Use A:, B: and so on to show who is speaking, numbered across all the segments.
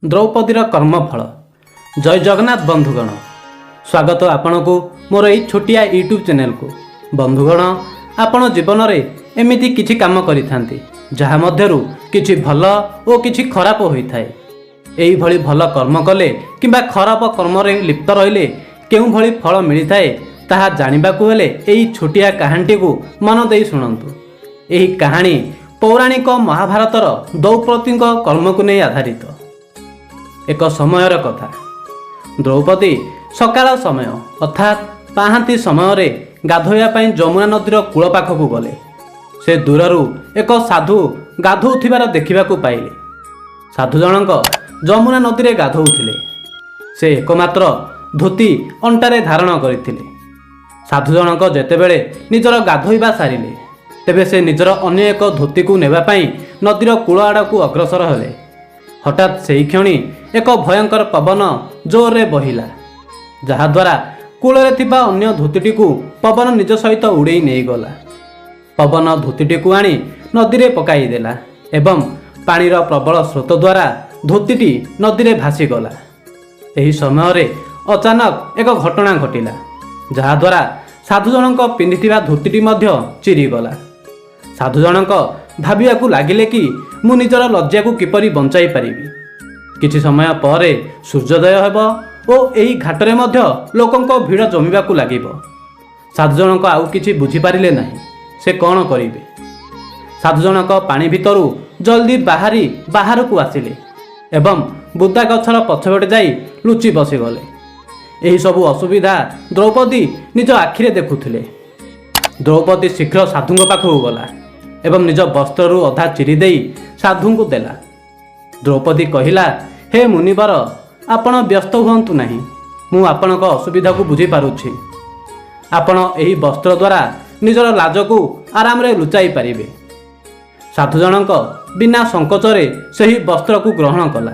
A: ଦ୍ରୌପଦୀର କର୍ମଫଳ। ଜୟ ଜଗନ୍ନାଥ ବନ୍ଧୁଗଣ, ସ୍ୱାଗତ ଆପଣଙ୍କୁ ମୋର ଏଇ ଛୋଟିଆ ୟୁଟ୍ୟୁବ୍ ଚ୍ୟାନେଲକୁ। ବନ୍ଧୁଗଣ, ଆପଣ ଜୀବନରେ ଏମିତି କିଛି କାମ କରିଥାନ୍ତି, ଯାହା ମଧ୍ୟରୁ କିଛି ଭଲ ଓ କିଛି ଖରାପ ହୋଇଥାଏ। ଏଇଭଳି ଭଲ କର୍ମ କଲେ କିମ୍ବା ଖରାପ କର୍ମରେ ଲିପ୍ତ ରହିଲେ କେଉଁଭଳି ଫଳ ମିଳିଥାଏ, ତାହା ଜାଣିବାକୁ ହେଲେ ଏହି ଛୋଟିଆ କାହାଣୀଟିକୁ ମନ ଦେଇ ଶୁଣନ୍ତୁ। ଏହି କାହାଣୀ ପୌରାଣିକ ମହାଭାରତର ଦ୍ରୌପଦୀଙ୍କ କର୍ମକୁ ନେଇ ଆଧାରିତ। ଏକ ସମୟର କଥା, ଦ୍ରୌପଦୀ ସକାଳ ସମୟ ଅର୍ଥାତ୍ ପାହାନ୍ତି ସମୟରେ ଗାଧୋଇବା ପାଇଁ ଯମୁନା ନଦୀର କୂଳ ପାଖକୁ ଗଲେ। ସେ ଦୂରରୁ ଏକ ସାଧୁ ଗାଧୋଉଥିବାର ଦେଖିବାକୁ ପାଇଲେ। ସାଧୁ ଜଣଙ୍କ ଯମୁନା ନଦୀରେ ଗାଧୋଉଥିଲେ। ସେ ଏକମାତ୍ର ଧୋତି ଅଣ୍ଟାରେ ଧାରଣ କରିଥିଲେ। ସାଧୁ ଜଣକ ଯେତେବେଳେ ନିଜର ଗାଧୋଇବା ସାରିଲେ, ତେବେ ସେ ନିଜର ଅନ୍ୟ ଏକ ଧୋତିକୁ ନେବା ପାଇଁ ନଦୀର କୂଳ ଆଡ଼କୁ ଅଗ୍ରସର ହେଲେ। ହଠାତ୍ ସେହି କ୍ଷଣି ଏକ ଭୟଙ୍କର ପବନ ଜୋରରେ ବହିଲା, ଯାହାଦ୍ୱାରା କୂଳରେ ଥିବା ଅନ୍ୟ ଧୋତିଟିକୁ ପବନ ନିଜ ସହିତ ଉଡ଼େଇ ନେଇଗଲା। ପବନ ଧୋତିଟିକୁ ଆଣି ନଦୀରେ ପକାଇଦେଲା ଏବଂ ପାଣିର ପ୍ରବଳ ସ୍ରୋତ ଦ୍ୱାରା ଧୋତିଟି ନଦୀରେ ଭାସିଗଲା। ଏହି ସମୟରେ ଅଚାନକ ଏକ ଘଟଣା ଘଟିଲା, ଯାହାଦ୍ୱାରା ସାଧୁ ଜଣଙ୍କ ପିନ୍ଧିଥିବା ଧୋତିଟି ମଧ୍ୟ ଚିରିଗଲା। ସାଧୁ ଜଣଙ୍କ ଭାବିବାକୁ ଲାଗିଲେ କି ମୁଁ ନିଜର ଲଜ୍ଜାକୁ କିପରି ବଞ୍ଚାଇ ପାରିବି? କିଛି ସମୟ ପରେ ସୂର୍ଯ୍ୟୋଦୟ ହେବ ଓ ଏହି ଘାଟରେ ମଧ୍ୟ ଲୋକଙ୍କ ଭିଡ଼ ଜମିବାକୁ ଲାଗିବ। ସାଧୁ ଜଣଙ୍କ ଆଉ କିଛି ବୁଝିପାରିଲେ ନାହିଁ, ସେ କ'ଣ କରିବେ। ସାଧୁ ଜଣକ ପାଣି ଭିତରୁ ଜଲ୍ଦି ବାହାରି ବାହାରକୁ ଆସିଲେ ଏବଂ ବୁଦା ଗଛର ପଛପଟେ ଯାଇ ଲୁଚି ବସିଗଲେ। ଏହିସବୁ ଅସୁବିଧା ଦ୍ରୌପଦୀ ନିଜ ଆଖିରେ ଦେଖୁଥିଲେ। ଦ୍ରୌପଦୀ ଶୀଘ୍ର ସାଧୁଙ୍କ ପାଖକୁ ଗଲା ଏବଂ ନିଜ ବସ୍ତ୍ରରୁ ଅଧା ଚିରି ଦେଇ ସାଧୁଙ୍କୁ ଦେଲା। ଦ୍ରୌପଦୀ କହିଲା, "ହେ ମୁନିବର, ଆପଣ ବ୍ୟସ୍ତ ହୁଅନ୍ତୁ ନାହିଁ। ମୁଁ ଆପଣଙ୍କ ଅସୁବିଧାକୁ ବୁଝିପାରୁଛି। ଆପଣ ଏହି ବସ୍ତ୍ର ଦ୍ୱାରା ନିଜର ଲାଜକୁ ଆରାମରେ ଲୁଚାଇ ପାରିବେ।" ସାଧୁ ଜଣଙ୍କ ବିନା ସଂକୋଚରେ ସେହି ବସ୍ତ୍ରକୁ ଗ୍ରହଣ କଲା।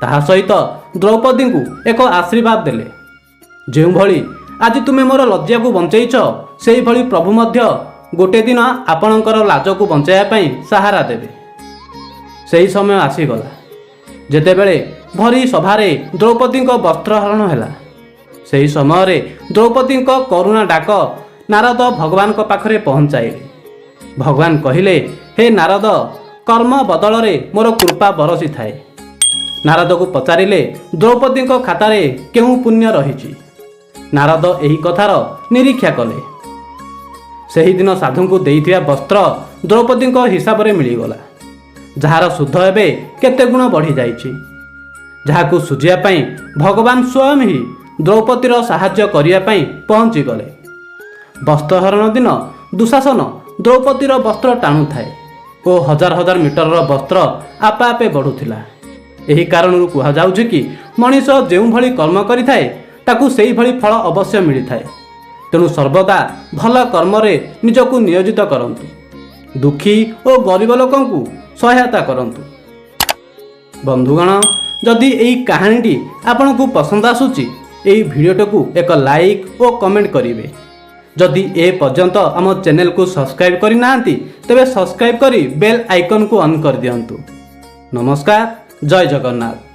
A: ତାହା ସହିତ ଦ୍ରୌପଦୀଙ୍କୁ ଏକ ଆଶୀର୍ବାଦ ଦେଲେ, "ଯେଉଁଭଳି ଆଜି ତୁମେ ମୋର ଲଜ୍ଜାକୁ ବଞ୍ଚେଇଛ, ସେହିଭଳି ପ୍ରଭୁ ମଧ୍ୟ ଗୋଟେ ଦିନ ଆପଣଙ୍କର ଲାଜକୁ ବଞ୍ଚାଇବା ପାଇଁ ସାହାରା ଦେବେ।" ସେହି ସମୟ ଆସିଗଲା, ଯେତେବେଳେ ଭରି ସଭାରେ ଦ୍ରୌପଦୀଙ୍କ ବସ୍ତ୍ରହରଣ ହେଲା। ସେହି ସମୟରେ ଦ୍ରୌପଦୀଙ୍କ କରୁଣା ଡାକ ନାରଦ ଭଗବାନଙ୍କ ପାଖରେ ପହଞ୍ଚାଇଲେ। ଭଗବାନ କହିଲେ, "ହେ ନାରଦ, କର୍ମ ବଦଳରେ ମୋର କୃପା ବରସିଥାଏ।" ନାରଦକୁ ପଚାରିଲେ, ଦ୍ରୌପଦୀଙ୍କ ଖାତାରେ କେଉଁ ପୁଣ୍ୟ ରହିଛି? ନାରଦ ଏହି କଥାର ନିରୀକ୍ଷା କଲେ। ସେହିଦିନ ସାଧୁଙ୍କୁ ଦେଇଥିବା ବସ୍ତ୍ର ଦ୍ରୌପଦୀଙ୍କ ହିସାବରେ ମିଳିଗଲା, ଯାହାର ସୁଧ ଏବେ କେତେ ଗୁଣ ବଢ଼ିଯାଇଛି, ଯାହାକୁ ଶୁଝିବା ପାଇଁ ଭଗବାନ ସ୍ୱୟଂ ହିଁ ଦ୍ରୌପଦୀର ସାହାଯ୍ୟ କରିବା ପାଇଁ ପହଞ୍ଚିଗଲେ। ବସ୍ତ୍ରହରଣ ଦିନ ଦୁଶାସନ ଦ୍ରୌପଦୀର ବସ୍ତ୍ର ଟାଣୁଥାଏ ଓ ହଜାର ହଜାର ମିଟରର ବସ୍ତ୍ର ଆପେ ଆପେ ବଢ଼ୁଥିଲା। ଏହି କାରଣରୁ କୁହାଯାଉଛି କି ମଣିଷ ଯେଉଁଭଳି କର୍ମ କରିଥାଏ, ତାକୁ ସେଇଭଳି ଫଳ ଅବଶ୍ୟ ମିଳିଥାଏ। ତେଣୁ ସର୍ବଦା ଭଲ କର୍ମରେ ନିଜକୁ ନିୟୋଜିତ କରନ୍ତୁ। ଦୁଃଖୀ ଓ ଗରିବ ଲୋକଙ୍କୁ ସହାୟତା କରନ୍ତୁ। ବନ୍ଧୁଗଣ, ଯଦି ଏହି କାହାଣୀଟି ଆପଣଙ୍କୁ ପସନ୍ଦ ଆସୁଛି, ଏହି ଭିଡ଼ିଓଟିକୁ ଏକ ଲାଇକ୍ ଓ କମେଣ୍ଟ କରିବେ। ଯଦି ଏ ପର୍ଯ୍ୟନ୍ତ ଆମ ଚ୍ୟାନେଲକୁ ସବସ୍କ୍ରାଇବ୍ କରିନାହାନ୍ତି, ତେବେ ସବସ୍କ୍ରାଇବ୍ କରି ବେଲ୍ ଆଇକନ୍କୁ ଅନ୍ କରିଦିଅନ୍ତୁ। ନମସ୍କାର, ଜୟ ଜଗନ୍ନାଥ।